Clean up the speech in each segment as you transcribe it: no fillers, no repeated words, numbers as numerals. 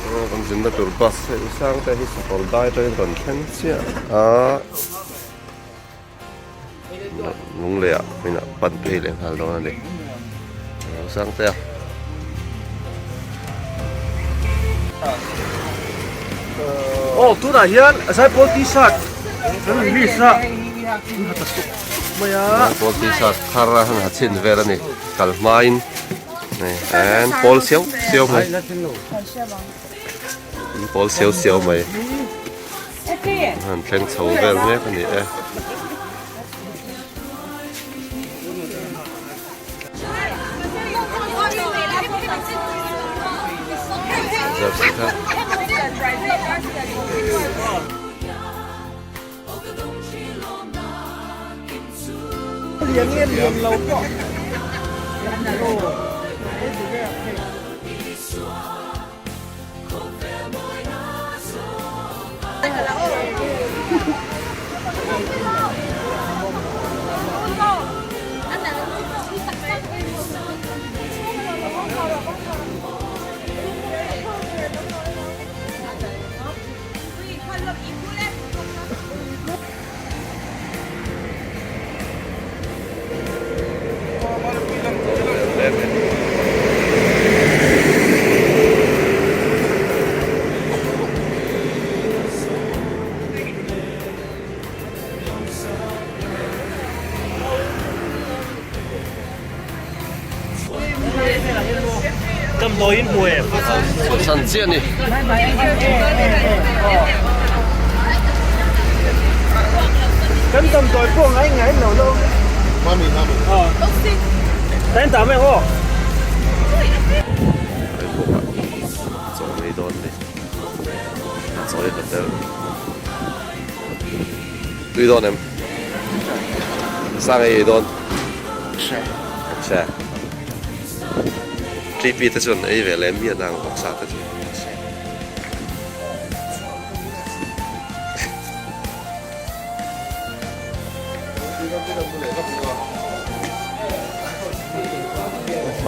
Kan zinna tur bus hei u Sangte hi sakawr dai atangin rawn thleng chiah a Lunglei ah hmin ah pan phei leh nghal dawn a ni u Sangte a. Aw tunah hian Zaipawl t-shirt kan release a an ha ta sup sup mai a. Zaipawl t-shirt thar a han ha chhin vel a ni kal hmain an pawl siau siau mai an pawl siau siau mai an han thleng chho vel mek a ni e. Damdawiin hmu em? Chhuahsan chiah a ni. Kan damdawi pawh ngai ngai lo lo. Mami mami. Aw. Tain ta mai aw. Hei pawh ah chaw ngei dawn a ni. Chawi hotel. Tui dawn em? Sa ngei ei dawn. Hre. Hre. TP te chuan ei ve leh miah nang vawksa te chu.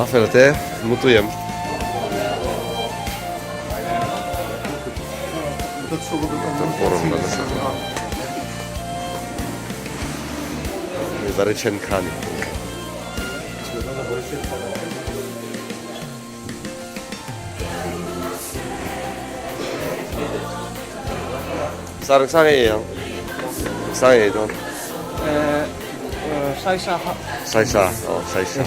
A fel te mutui em? Zari then kha ni. Sar sang ei ang. Sang ei dawn. Sai sa ha. Sai sa. Oh, sai sa.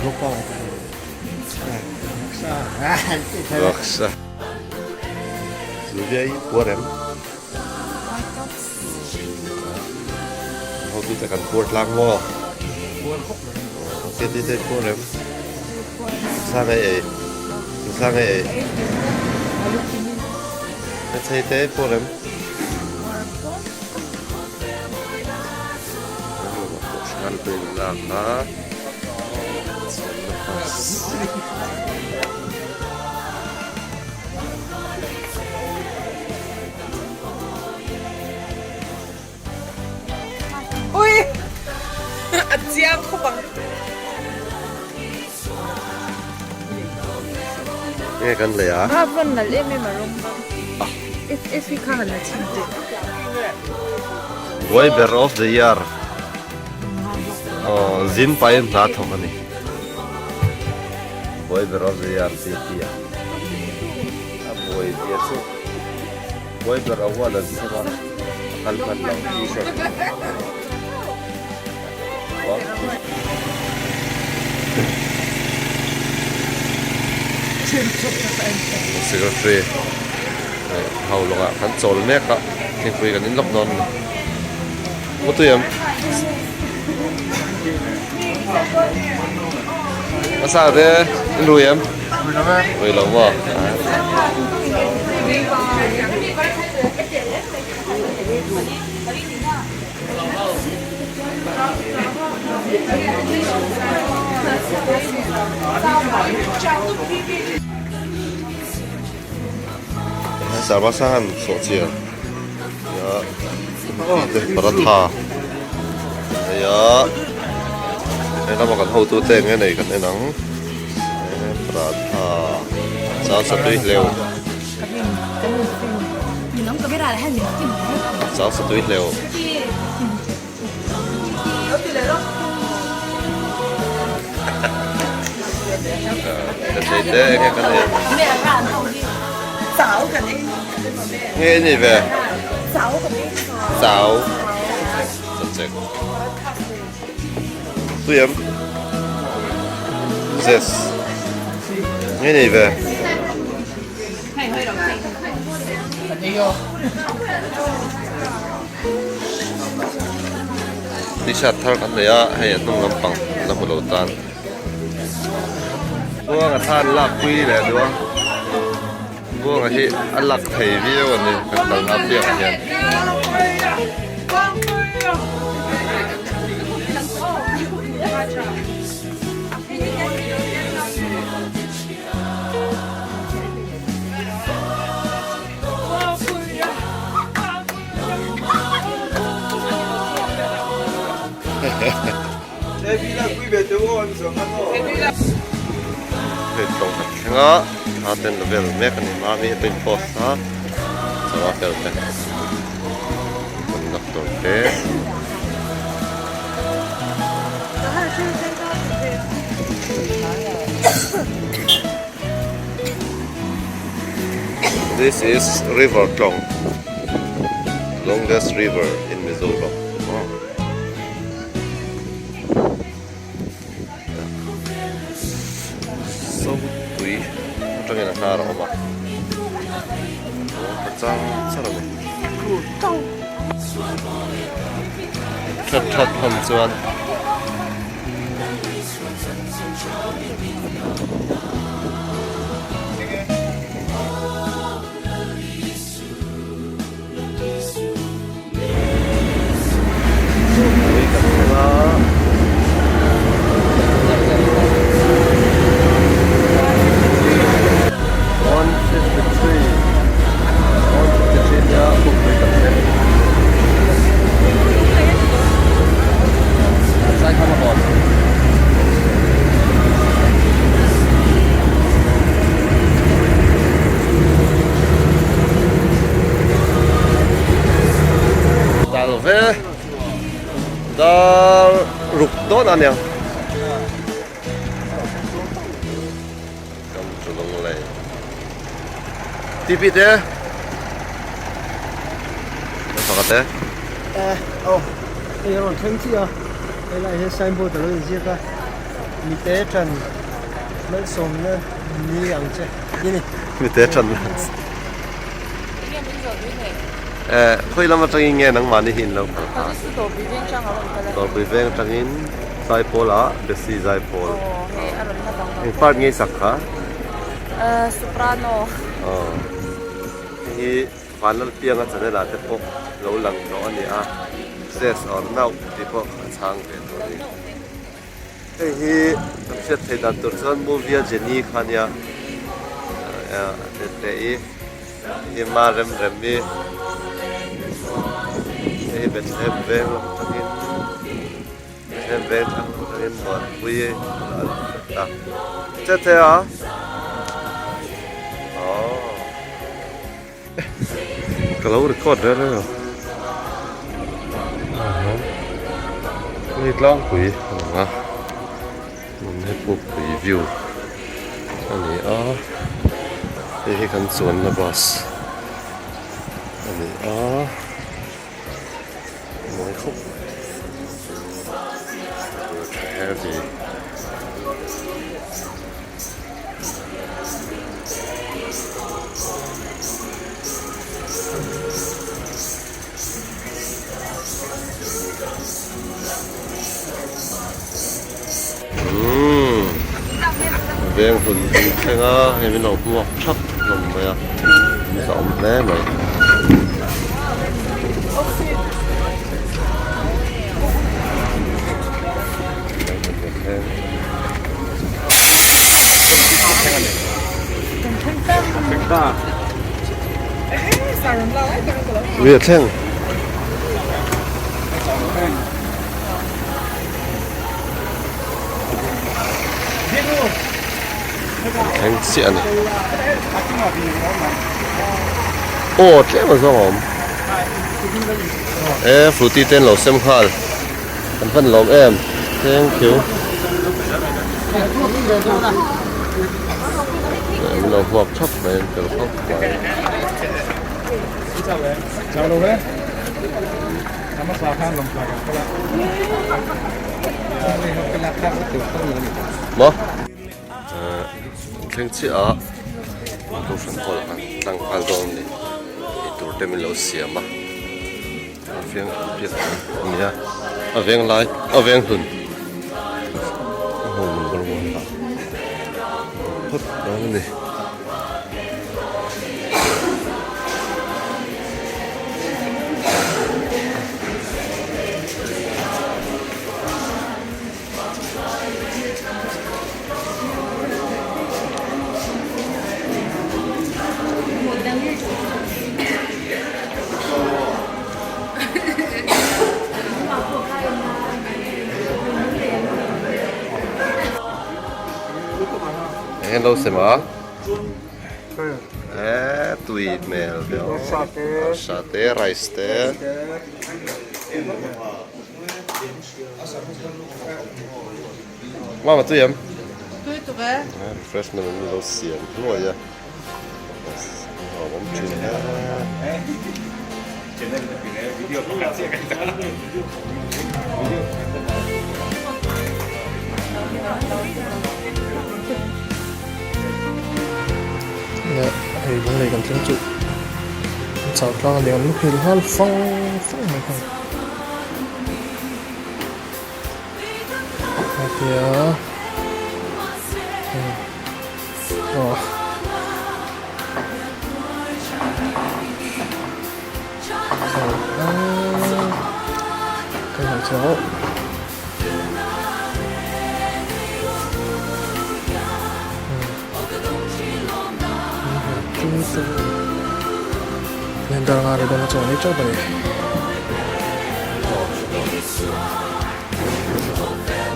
Vawksa. Zuvia i puar em? Hotu te kan puar tlang maw? Puar khawp mai. Ok ti te puar em? Sa ngai ei. Sa ngai ei. Ka chei te puar em? Shan pin lak a. Ui! A chiang khawp ang. Nge kan lei a? A van nalh em em a rawng bang. F hi kha han la chhin teh. Buai ber of the year. Aw zin pahin hna thawk a ni. Buai ber of the year tih a ti a. A buai zia chu buai ber award an chhawm a, a kal hman lo t-shirt. Secretary ho lawngah kan chawl mek a thingpui kan in lawk dawn a ni. Mutui em? A sa te in rui em? Rui lo maw? Sarvasa han sawh chian paratha hei a he lama kan hotu te eng nge nei kan en ang paratha chal satui hleuh. Chau sa tui hleuh. Ka thei te enge kan ei. Nge ni ve? Chau. Chau. Tui em? Zes. Nge ni ve? T-shirt thar kan nei a, hei a hnung lampang la hmu lo tan. Buanga thla an lak pui leh duh a, Buanga hi a lak thei viau a ni kan kalna apiangah hian. Hei tlawng khat thleng a thla ten la vel mek a ni mami a paint post a chawa fel te conductor te. This is river Tlawng longest river in Mizoram So tui atangin a hnar a awm a a chang char a ni that that hman chuan. Dal ve dar ruk dawn a nia kam chu lung lei tipi te pakhat e eh aw hei a rawn thleng chiah a helai hian signboard alo inziak a mite tan malsawmna ni ang che ti a ni mite tan eh khawi lam atangin nge nangmahni hi in lo kal kha dawrpui veng atangin zaipawl ah besi zaipawl eng part nge i sak kha soprano aw hei hi Vanlalpianga channel ah te pawh lo lang tawh a ni a zes or nauh tih pawh a chhang ve tawh a ni hei hi kan hriat theih dan tur chuan movie a Jenny kha a nia tete i hei ma rem rem i hei Bethlehem veng lam atangin Bethlehem veng lam atangin Muanpui a lo kal ta tete a aww. Ka lo record reng reng a hei tlangpui a lang a hei pukpui view a ni a hei hi kan chuanna bus a ni a mawi khawp tha heavy. Umm veng hun kan thleng a hei min lo hmuak thap hlawm mai a a awm hle mai. Ui a thleng. Thleng chiah a ni. Aw tlem a zawng a awm. E Frooti te an lo sem nghal an hman lawm em thank you an lo hmuak thap mai an fel khawp mai. Maw an thleng chiah a kohhran hall ah khan tlang nghal dawn a ni eitur te min lo siam a a veng piak a ni a a veng lai a veng hlun a hmun number one ah phawt dawn a ni. Eng lo sem a e tui hmel ve aw arsa te rice te. Mama tui em? Tui tuk e. Refreshment an lo siam hluai a. Nuam awm thin hle. Hei lunglei kan thleng chu chau tlang a ni ang muhil nghal fang fang mai kha. Hetia aw chau tlang kan han chau.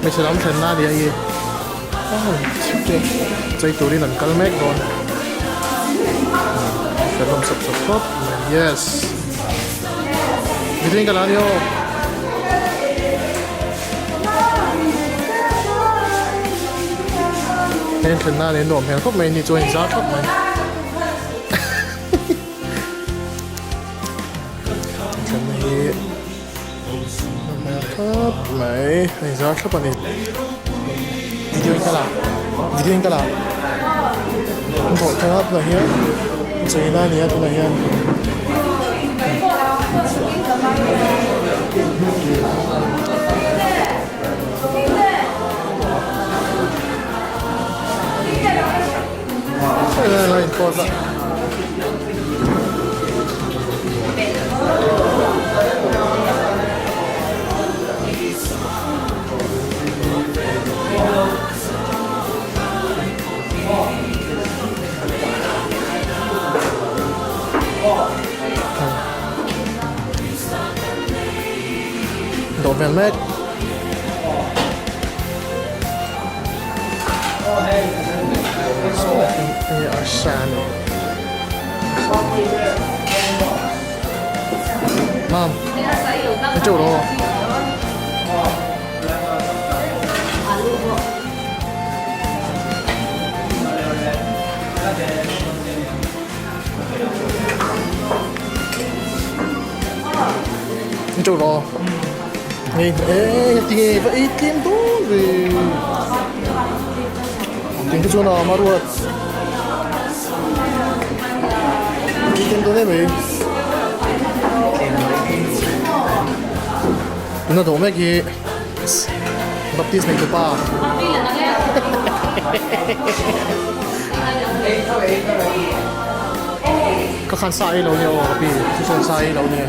Hmeichhe lam thlenna a ni a i chei turin an kal mek dawn fel hlawm sawp sawp khawp mai yes mihring ka la ni aw. Hei an thlenna nen nuam hmel khawp mai ni chuan in zar thap mai. Thlenna hi nuam hmel khawp mai a in zar thlap a ni. Video in ka la video in ka la an bawh thar a tunah hian cheina a ni a tunah hian. Dawh hmel mek. Hei arsa a ni. Mam, hei teuh rawh. Hei teuh rawh. Hei eh tinge va ei tlem dawn ve. Ting te chuan a awm a ruat. Ei tlem dawn em mai. Tuna dawh mek hi Baptist nei tupa. Ka khan sa ei lo nia aw ka pi chu chuan sa ei lo nia.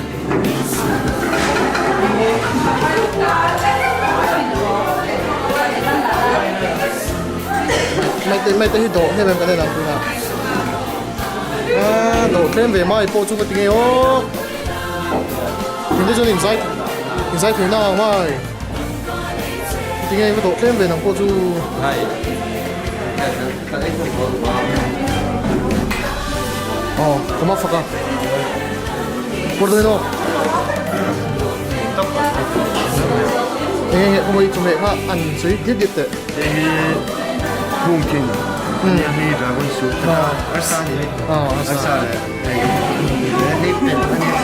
Mai te mai te hi dawh hnem em kan en ang tunah. Ah dawh tlem ve mai pawh chu ka ti ngei aw. Tinte chuan inzai inzai thei na ang mai. Tinge va dawh tlem ve nang pawh chu. Aw ka ma fak a. Pawr dawn aw. Enge nge khawi chawhmeh kha an sawi diat diat teh. Hei hi pumpkin nia hi dragon soup arsa a ni hei arsa leh hei hei pel a nia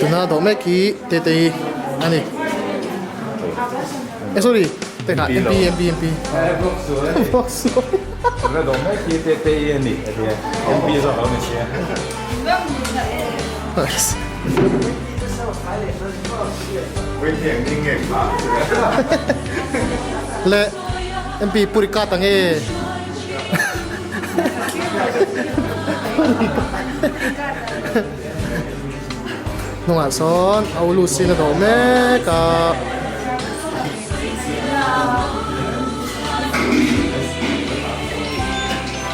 Tuna dawh mek hi Tetei a ni. Eh sorry, teka MP MP MP. Vlog sual. Tuna dawh mek hi Tetei a ni a tia. MP zawk lo ni sia. Nice. Le MP puri ka ta nge. Hnungah sawn a ulu sin a dawh mek a.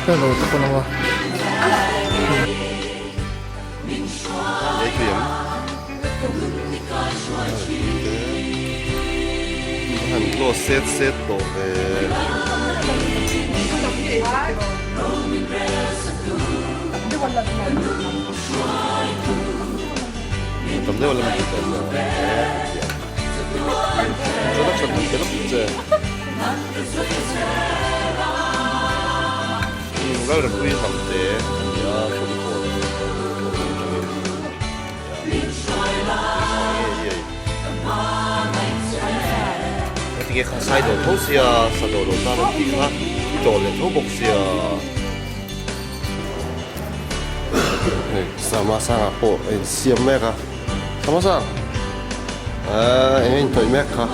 Ka lo te pawn ang a. Han close set set tawh ve. Tam deuh lam ti tawh maw? Introduction han pe lawk che. Lalrepui Hamte a ni a, Kulikawn atangin. Tinge kha sai dawr tho sia sa dawr lo tan an tih kha i dawr leh tho bawk sia hei sama sangah pawh a insiam mek a sama sang ahh eng nge inhnawih mek kha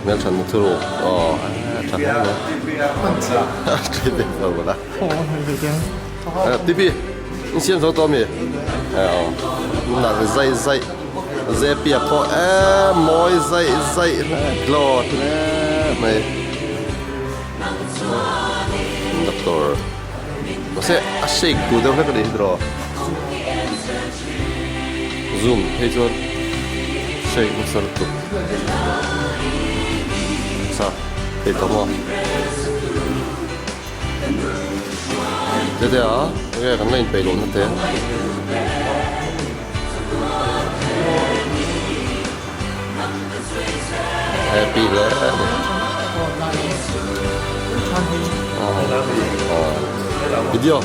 hmelthatna thuruk aw a tha hle mai. Tipi in siam zo tawh mi nalh zaih zaih zepi a pawh em mawi zaih zaih hle glow hle mai doctor mahse a shake tur deuh hlek a nih hi tiraw zoom phei chuan shake nasa lutuk sa thei tawh maw. Tete a enge kan la inpeih lohna te. Happy hle a ni. Video.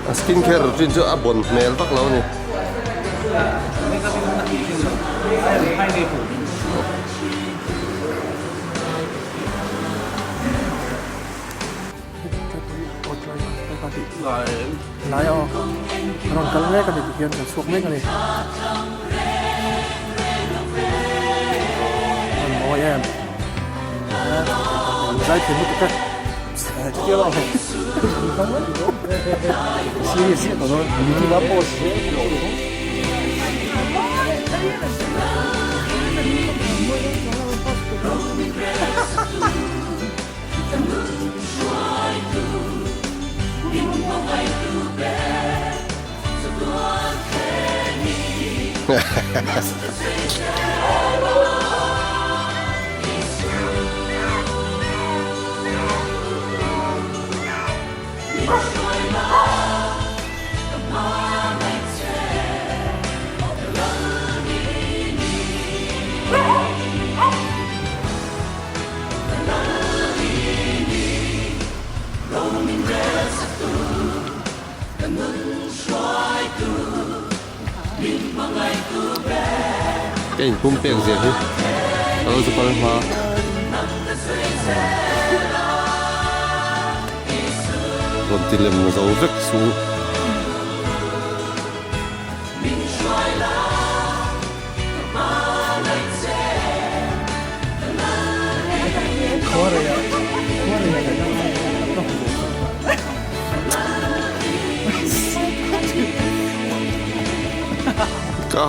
A skin care routine chu a bon hmel vak lo a ni. Lai aw rawn kal mek a ni tihian kan chhuak mek a ni an mawi em zai thei lutuk e Ka inpum pek zia hi ka lo zu kal hma. Rawn ti lem zo vek chu. Ka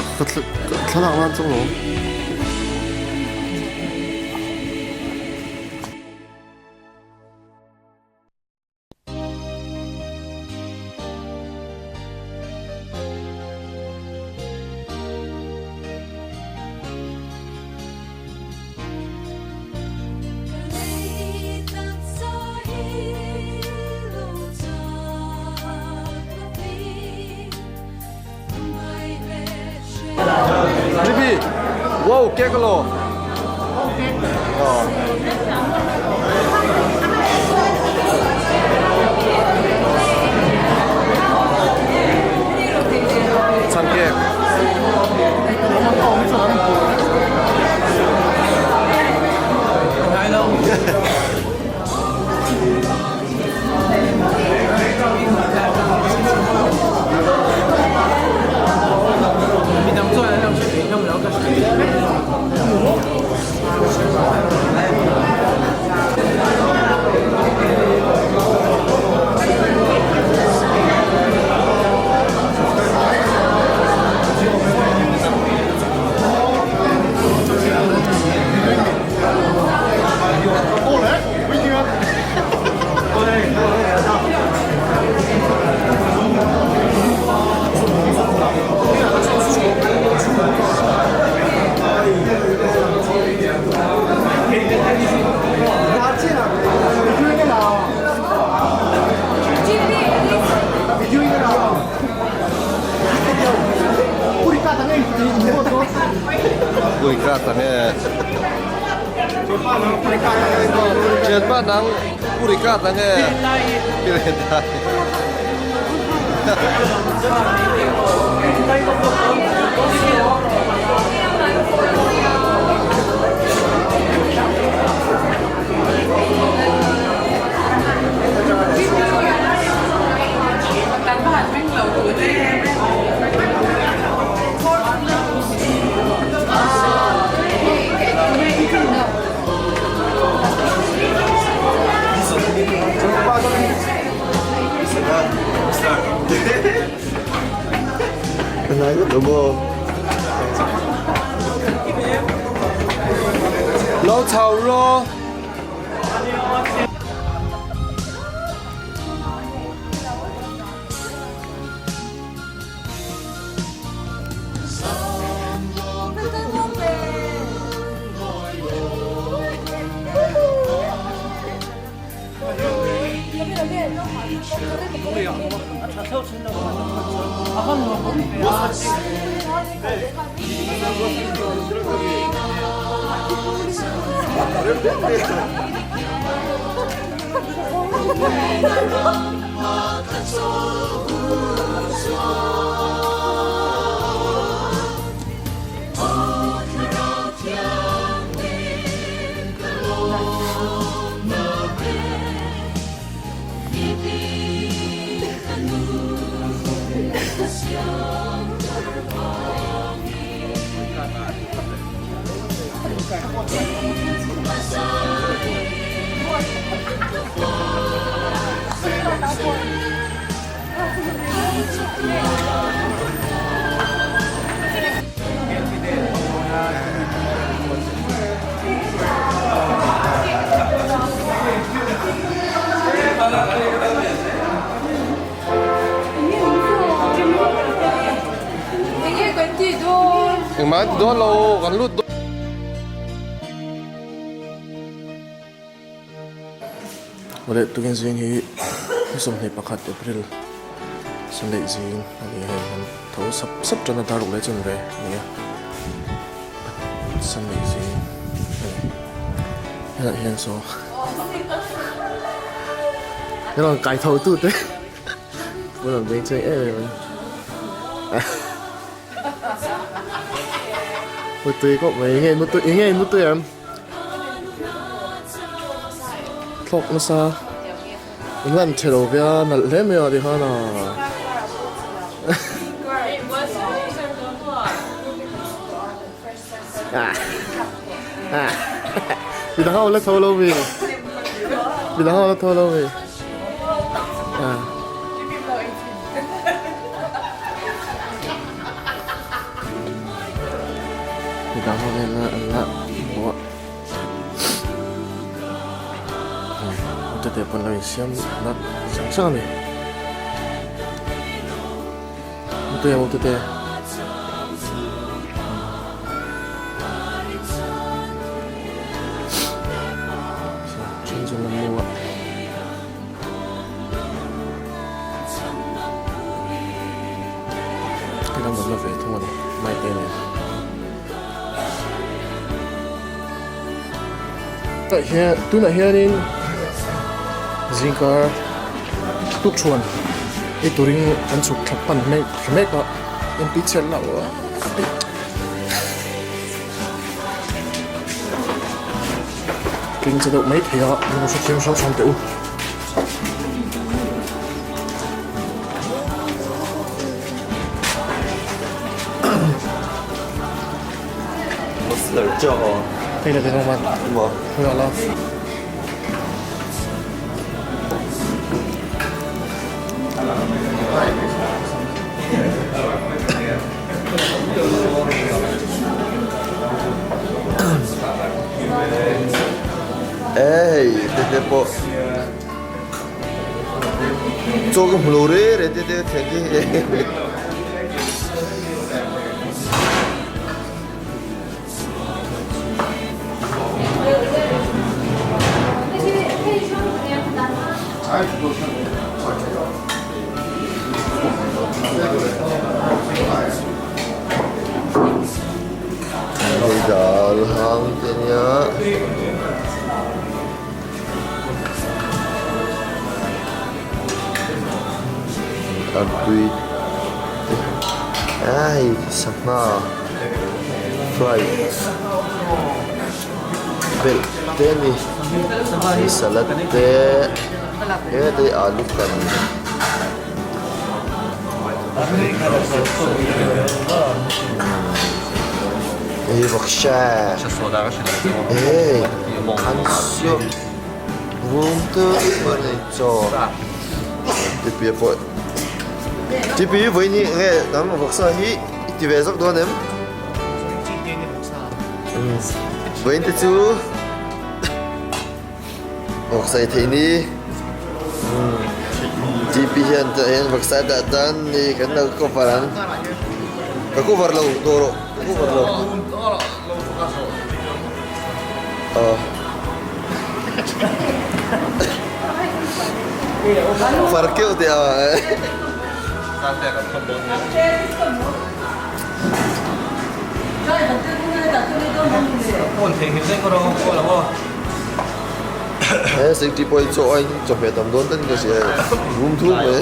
thlalak nan chuang lo. Jimmy, wow, kek lo. Chhan kek. Purika ta nge Thianpa nang Purika ta nge Piredai Lo chho rawh. Engmah an ti dawn lo kan lut dawn. Awle tukin zing hi 21 April Sunday zing a ni a hei kan tho sap sap tan a dar ruk leh chun ve a ni a Sunday zing a ni helaiah hian saw helawn kai tho tu te pawh an beng cheng em em a ni. Mutui kawp mai enge mutui enge mutui em thlawk nasa in lan tha lo ve a nalh hle mai a ti khan a midang ho la tho lo mi midang ho la tho lo mi ah. Dah ho vel a an la hmu a Tete pawn lo insiam nat sang sang a ni. Tete aw tete. Then chu an mu a. Helam rawn la ve thung a ni Maite nen. Tah hian tunah hianin zingkar tukṭhuan ei turin an chhuk thla pan mek thla mek a inti chhiat loh a. Keng che deuh mai thei a min hre thiam hrang hrang teh u. Hei la thei man. Hei la. Hei te te pawh chaw ka hmu lo re re te te thian hi Hei dal hang te nia. Artui te ai sangha fry belh te a ni hei salad te hete alu kan hei vawksa hei an siam vum te a ni chaw tipi pawh tipi vawiin nge dang vawksa hi i ti ve zawk dawn em vawiin te chu vawksa i theih ni tipi hian tah hian vawksa dah dan ni kan lo cover ang ka cover lo dawh rawh ka cover lo. Far keuh teh a. He safety point chaw aiin chawhmeh tam dawn dawn ka hria hei rum thum mai.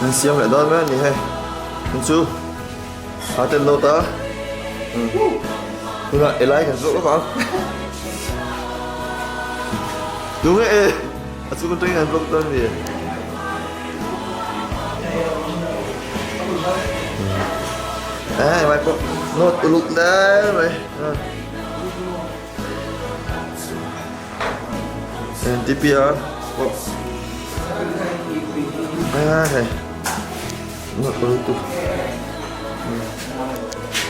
An siam leh dawn mai a ni hei an chu a tel lo ta tunah elai kan zawk lawk ang tunge e a chung atangin an vlog dawn a ni e mai pawh note uluk hle mai. TPR pawh a hei nawt lo lutuk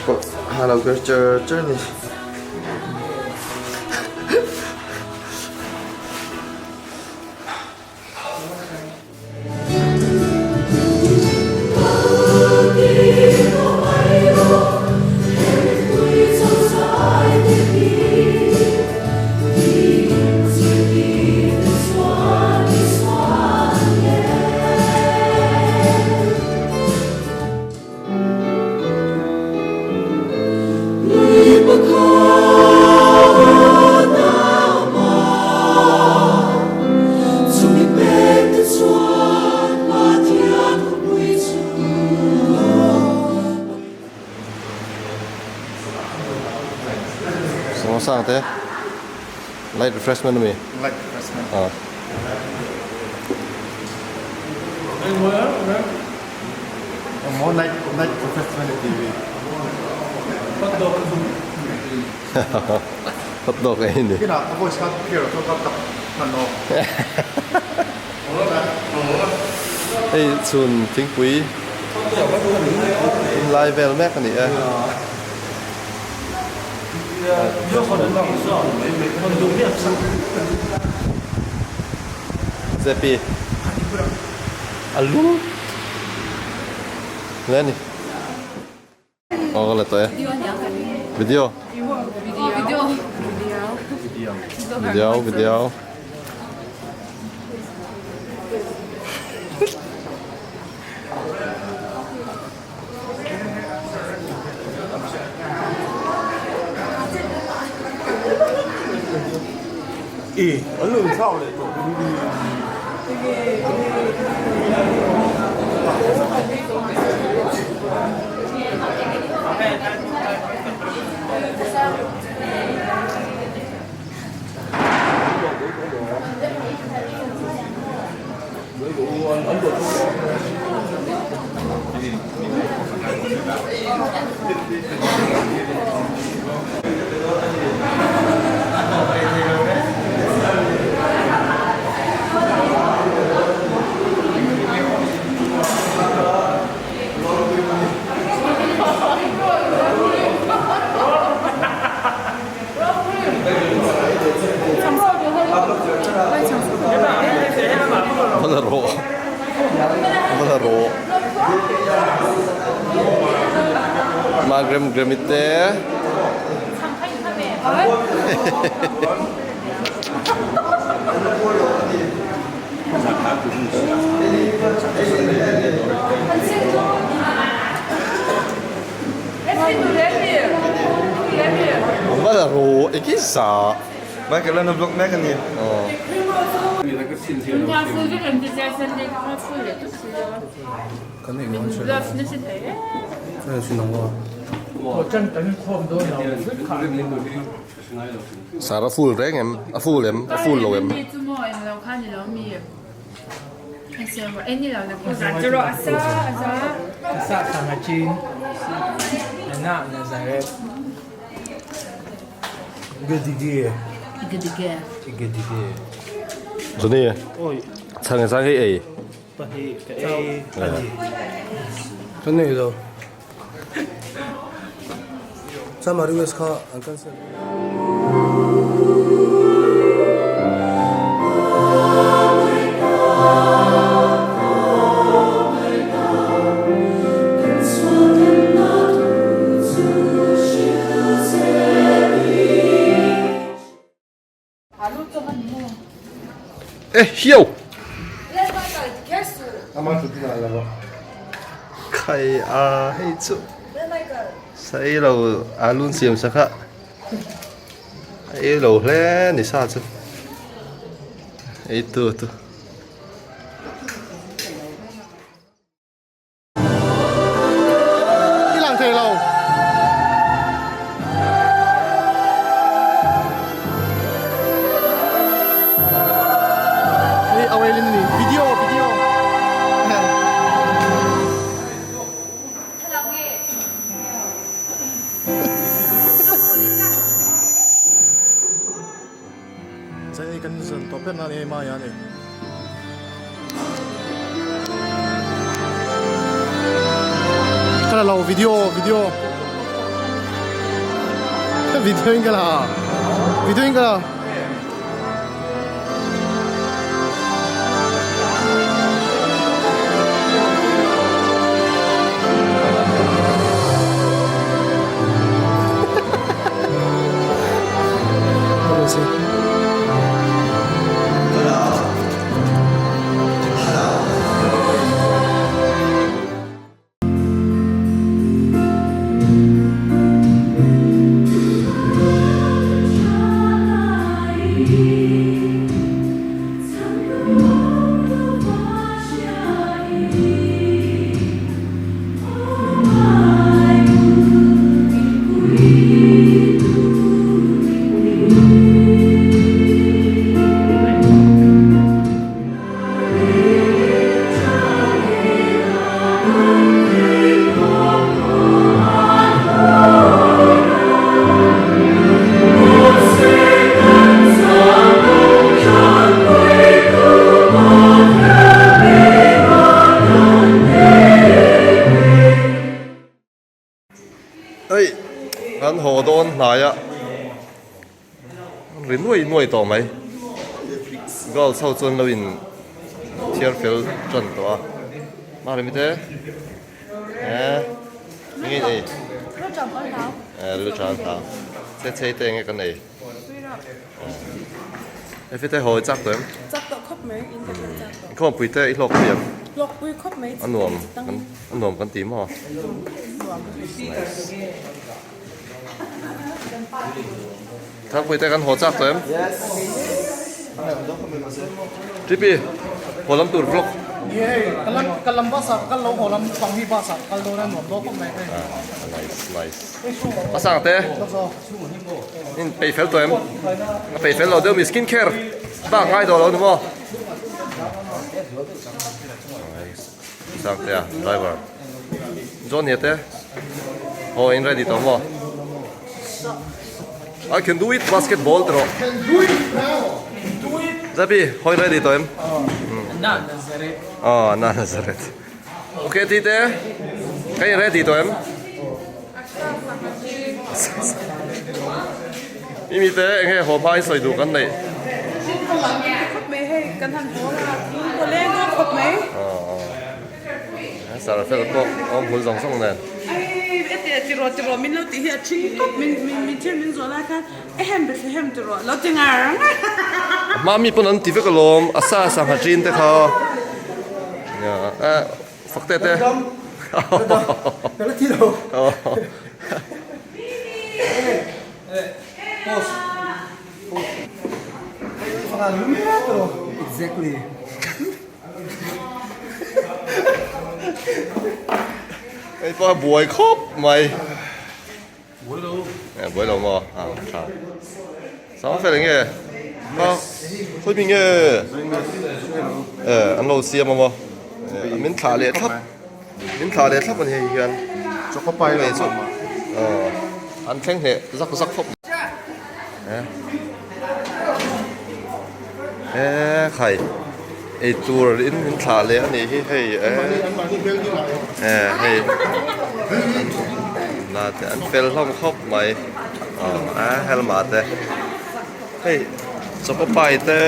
pawh ha lo ker char char a ni. Samosa te light refreshment ami light refreshment ah More night night refreshment TV Hot dog ei ni. Kinah a voice kha clear a chuan ka tap hman aw. Hei chhun thingpui in lai vel mek a ni e. Zepi a lum hle a ni. Aw ka la tawh e. Video. Video. Video video. Va la rawh va la rawh Magrem Gremi te Va la rawh eki sa Michael an vlog mek a ni. Sar a full reng em? A full em? A full lo em? Johnny, chhang e zang hei ei. Ka nei lo. Chamari West kha an cancel. E hiau! Khai a hei chu sei lo alu an siam sak a ei lo hle ni sa chu ei tu tu. I lang thei lo. Hei away lin ni video video. Chai kan zan tawp ber na ni hei mai a ni. Ka la lo video video video in ka la video in ka la. haw dawn hnai a ri nuai nuai tawh mai girls ho chuan lo in thiar fel tan tawh a mah remi te eh enge in ei eh lu tha an hlau che chei te enge kan ei eh fite haw i chak tawh em chak tawh khawp mai in te pawh chak tawh inkhawmpui te i hlawk pui em hlawk pui khawp mai a nuam a nuam kan ti maw Thangpui te kan haw chak tawh em? TP, haw lam tur vlog. Ni hei, ka lam ka lam bus ah kal lo haw lam pang hi bus ah kal dawn a nuam dawn khawp mai hei. Nice, nice. A sang te, in peih fel tawh em? A peih fel lo deuh mi skin care bak ngai daw lo ni maw? Nice. Sang te a, driver. Johnny te Aw in ready tawh maw? I can do it basketball te rawh. Can do it now. Do it. Zabi, hawi ready tawh em? Na Nazareth. Aw, na Nazareth. Okay ti te. Ka in ready tawh em? Mimi te enge haw hma in sawi duh kan neih. Khawp mai hei kan han haw la lung leng dawn khawp mai. Sar fel pawh awm hmul zawng zawng nen. Ai ete tiraw tiraw min lo tih hi a thing tawp min min thil min zawh lai khan ehem Bethlehem tiraw lo ti ngar ngar. A hma mi pawn an ti vek alawm a sa sangha ṭin te kha nia eh fak te te. Ka la thi lo. Post. Exactly. Hei pawh a buai khawp mai. Buai lo. Eh buai lo maw? Ah tha. Sang fel enge? Ha khawi mi nge? Eh an lo siam a maw? Eh min thlah leh thlap. Min thlah leh thlap a ni hei hian. Choka pai lo chu. Ah an thleng hneh zak zak khawp. Eh eh khai ei tur in min thlah leh a nih hi hei eh eh hei na te an fel hlawm khawp mai aw a helma te hei choka pai te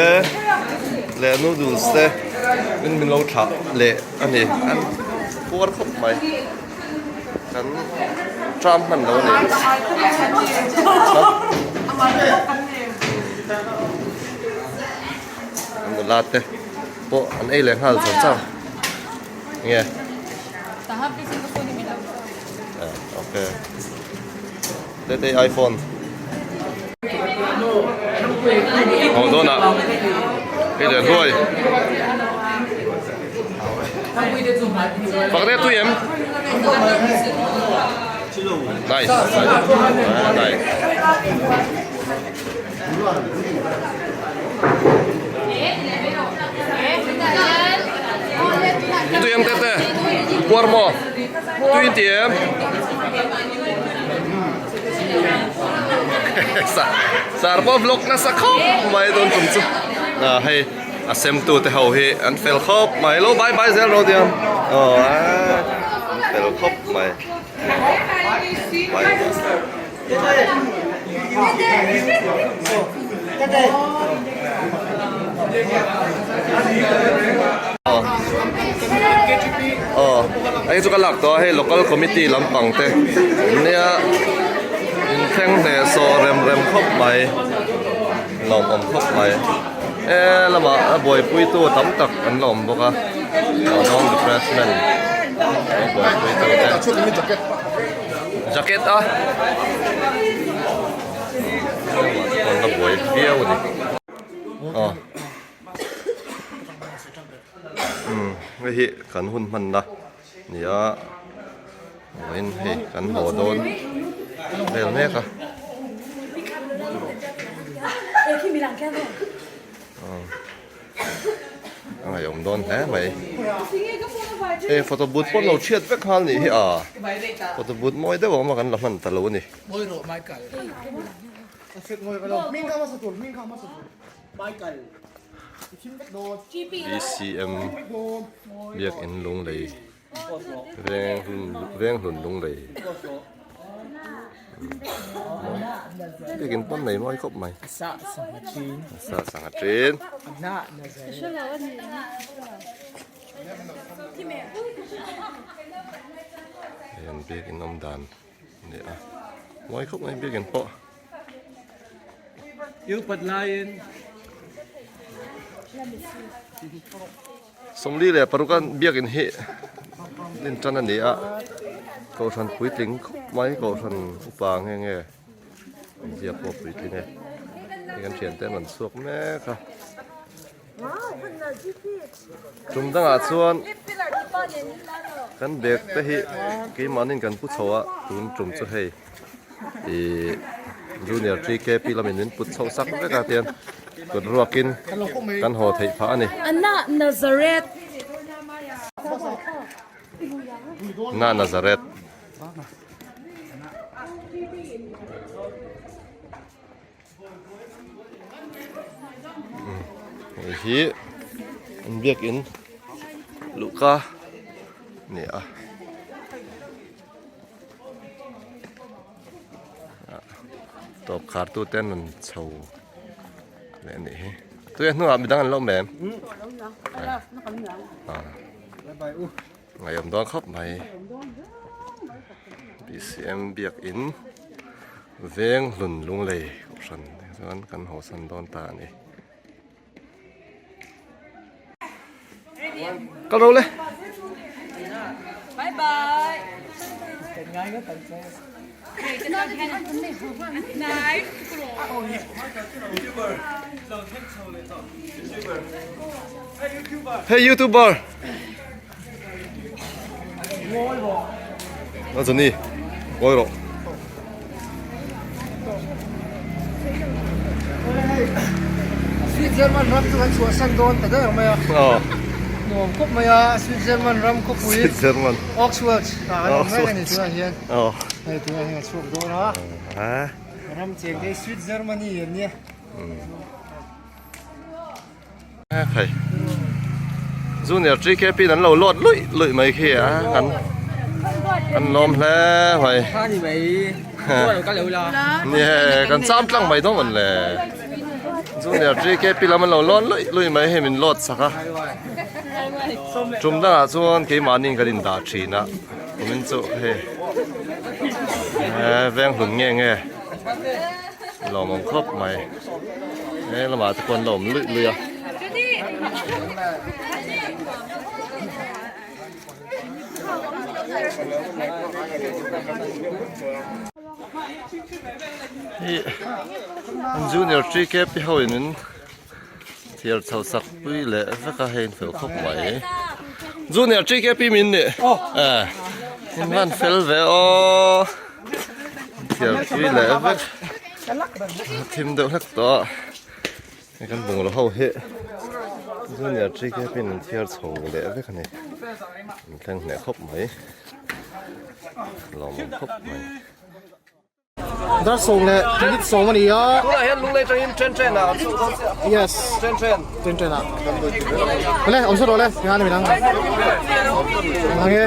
leh noodles te in min lo thlah leh a ni an puar khawp mai. Kan tram hman lo a ni. An nula te pawh an ei leh nghal char char. Enge? Okay. Tete iPhone. Ho dawn ah hei leh hluai. Pakhat e tui em? Nice. Nice. Tui em tete? Puar maw? Tui ti em? Sar pawh vlog nasa khawp mai dawn tum chu ah hei a sem tu te ho hi an fel khawp mai lo bye bye zel ro diam aw an fel khawp mai bye Aw hei chu ka lak tawh a hei local committee lampang te nia inthleng hneh sawh rem rem khawp mai lawmawm khawp mai e lamah a buaipui tu tam tak an la awm bawk a non refreshment a buaipui tu te jacket a la buai viau a ni aw. Umm hei hi kan hun hmanna ni a vawiin hei kan haw dawn vel mek a a ngaihawm dawn hle mai hei photo booth pawh an lo chhiat vek nghal nih hi a photo booth mawi deuh a awm a kan la hman ta lo a ni. BCM biakinn lunglei veng veng hlun lunglei. Biakin pawn nei mawi khawp mai. Sa sangha thin. Hei an biakin awm dan a ni a mawi khawp mai biakin pawh. 46 a biakin hi din tan a ni a kohhran puitling khawp mai kohhran upa nge nge inziak pawh puitling e hei kan thiante an rawn chhuak mek a tum dangah chuan kan bag te hi keimahniin kan pu chho a tun tum chu hei Ih junior TKP lamin min put chhoh sak vek a tian kut ruakin kan haw theih phah a ni. Anna Nazareth. Na Nazareth. Hei hi an biakin luhka a ni a. Tawp khar tu te an rawn chho leh a nih hi. Tui a hnungah midang an lo awm em? Ngaiawm dawn khawp mai. BCM biakin veng hlun lunglei kohhran chuan kan hawsan dawn ta a ni. Kal ro le. Bye bye. Hey YouTuber. Nó Johnny, ngồi rồi. Switzerland ram chu kan chhuahsan dawn ta daih mai a. Ờ. Nuam khawp mai a Switzerland ram khawpui. Switzerland. Oxford ah kan awm reng a ni tunah hian. Ờ. Hei tunah hian a chhuak dawn a. À. Ram cheng te hi Switzermany an nia. Hei Junior TKP an lo lawt luih luih mai khi a an an lawm hle mai nie kan cham tlang mai dawn le Junior TKP lam an lo lawt luih luih mai hei min lawt sak a tum dangah chuan keimahni kan indah thin a kumin chu hei veng hlun nge nge lawmawm khawp mai. He lamah te pawh an lo awm luih luih a. Hi junior TKP ho in min thiar chho sak pui leh vek a hei in fel khawp mai. Junior TKP min nih eh in van fel ve aw thiar pui leh vek. Thim deuh hlek tawh a hei kan bungraw ho hi junior TKP in an thiar chho leh vek a ni an thleng hneh khawp mai lawmawm khawp mai. Dar sawm leh minute sawm a ni a. Tunah hian lunglei atangin train train ah an chhuak dawn chiah. Yes. Train train. Train train ah. Awle awm saw rawh le tinga ni min ang. Ang e.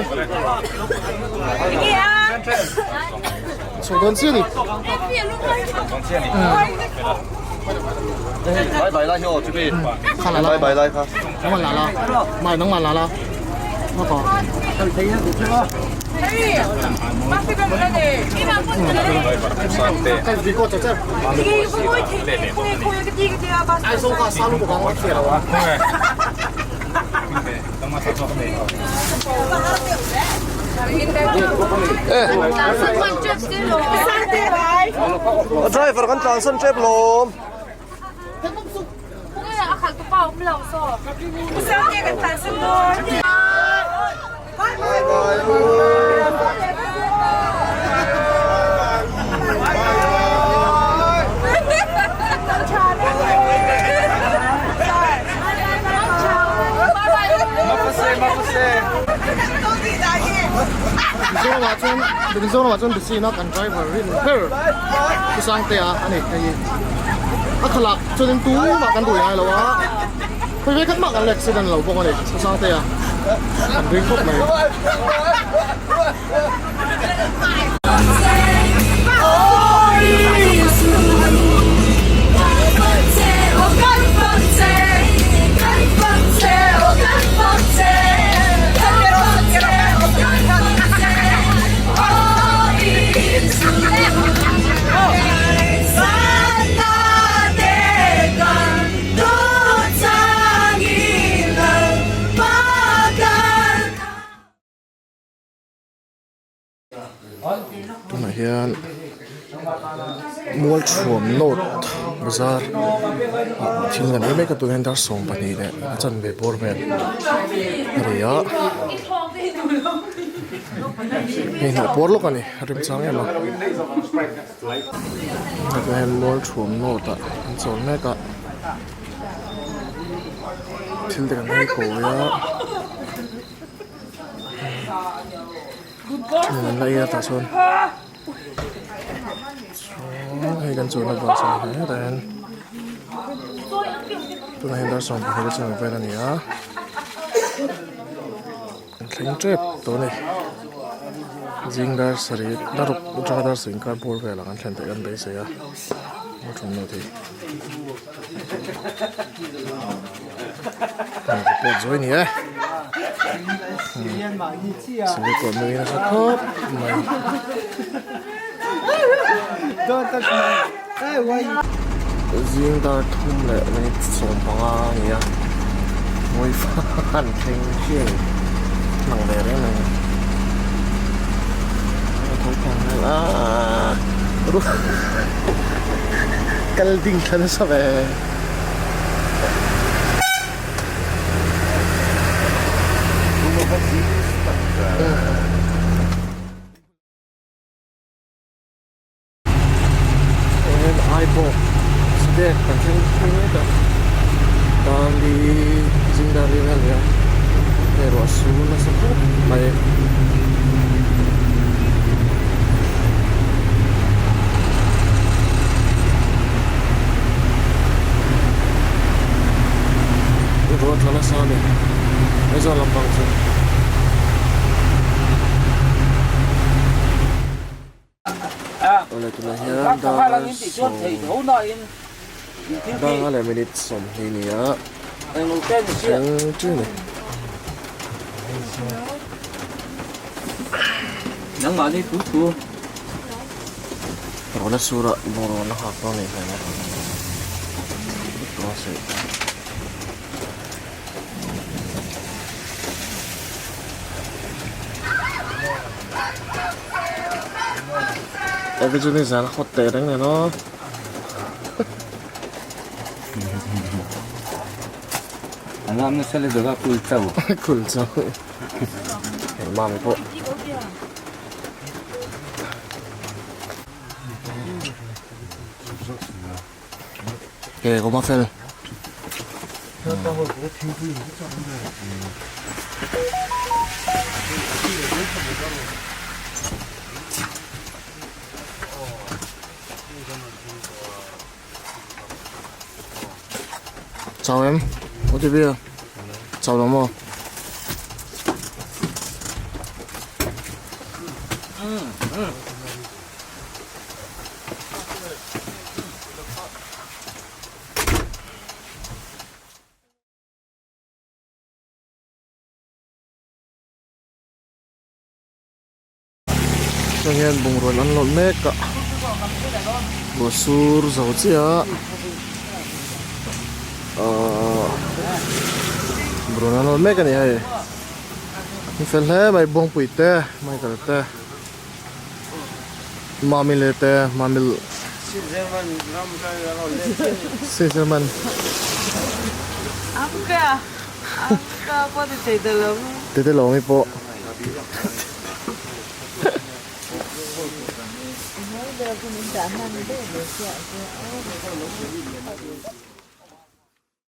Chhuak dawn chiah ni. Bye bye lai hi aw chumi. Kha la la. Bye bye lai kha. Nangman la la. Mai nangman la la. Nó có. Cái gì có chả chả. Ai số cả sao lúc có cái đâu à. A driver kan tlan san tep lawm. Mizoramah chuan Mizoramah chuan bisi na kan driver rin ber Pu Sangtea a ni hei hi a khalak chuanin tumah kan rui ngai lo a khawi vek khat mah kan la accident lo bawk a ni Pu Sangtea kan ring khawp mai. Tunah hian Mualthuam North bazar ah thil kan ei mek a tunah hian dar 12 leh a chanve bawr vel a ri a hei hnawh puar lawk a ni a remchang em a tunah hian Mualthuam North ah an chawl mek a thil te kan ei kawi a. Thil an la ei a tah chuan chuan hei kan chuanna bus a ni hetah hian tunah hian dar 12 a chuan vel a ni a an thleng tep tawh a ni zing dar sarih dar ruk atanga dar sarih inkar bawr velah an thlen theih kan beisei a a thawmhnaw te hi ka pawt zuai a ni e. Sili pawh nui nasa khawp mai. Zing dar thum leh minute 15 a ni a, ngawi fan thleng chiah a ni lang ve reng mai a tho phang vel a kal ding thla nasa ve. Aibawk step kan thleng thleng mek a darli zing darli vel a ni a hei ruah sur nasa khawp mai. Ruah tla nasa a ni Aizawl lampang chu. Awle tunah hian dar sawm dar nga leh minute 20 a ni a thleng ṭin a ni. Rawla sura bungraw la nghak dawn a nih hmel a. Eve chu ni zan a hawt teh reng nen aw. An lam nasa le zawk a kul chauh. Kul chauh. Mami pawh. Ke ko ma fel. Chau em? OTP a? Chau lo maw? Tah hian bungrua an lawlh mek a ruah sur zo chiah a ahh bungrua an lawlh mek a ni hei an fel hle mai buangpui te michael te mami leh te mami switzerman tete lo mi pawh.